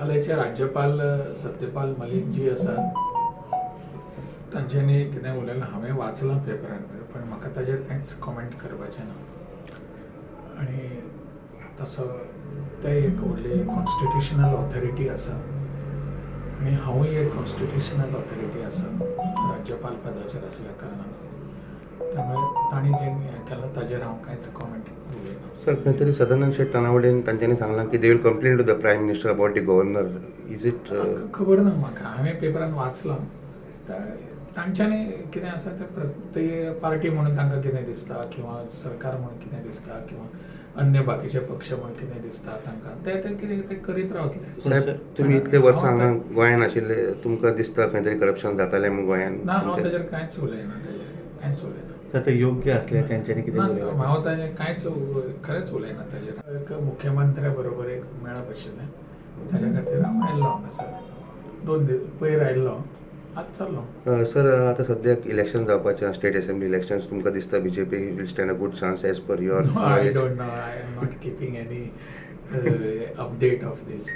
मेघालयचे राज्यपाल सत्यपाल मलीक जी आसात, तांच्यांनी कितें उलयलां हांवें वाचलां पेपरार, पण म्हाका ताजेर कांयच कॉमेंट करपाचें ना. आनी तसो ते एक व्हडली कॉन्स्टिट्युशनल ऑथॉरिटी आसा आनी हांवूय एक कॉन्स्टिट्युशनल ऑथॉरिटी आसा राज्यपाल पदाचेर आसल्या कारणान. त्यामुळे तांणी जें हें केलां ताजेर हांव कांयच कॉमेंट उलयना. सर, खंय तरी सदानंद शेट तानावडेन तांच्यांनी सांगलां की they will complain to the Prime Minister about the governor. Is it म्हाका खबर ना. म्हाका हांवें पेपरान वाचलां. तांच्यांनी कितें आसा तें ते पार्टी म्हणून तांकां कितें दिसता किंवा सरकार म्हणून कितें दिसता किंवा अन्य बाकीचे पक्ष म्हणून कितें दिसता तांकां, ते ते कितें ते करीत रावतले. साहेब, तुमी इतले वर्सां हांगा गोंयान आशिल्ले, तुमकां दिसता खंय तरी करप्शन जातालें म्हूण गोंयान? ना, हांव ताजेर कांयच उलयना, ताजेर कांयच उलयना. सर, ते योग्य असले तेंच्यांनी कितें ना. उलयलां? हांव ताजेर कांयच, खरेंच उलयना ताजेर. एक मुख्यमंत्र्या बरोबर एक मेळप आशिल्लें, ताज्या खातीर हांव आयल्लो हांगासर. 2 दीस पयर आयल्लो, आज चल्लो. सर, आतां सद्याक इलेक्शन जावपाचें, स्टेट असेंब्ली इलेक्शन, तुमकां दिसता BJP will stand a good chance as per your No, I don't know. I am not keeping any update of this.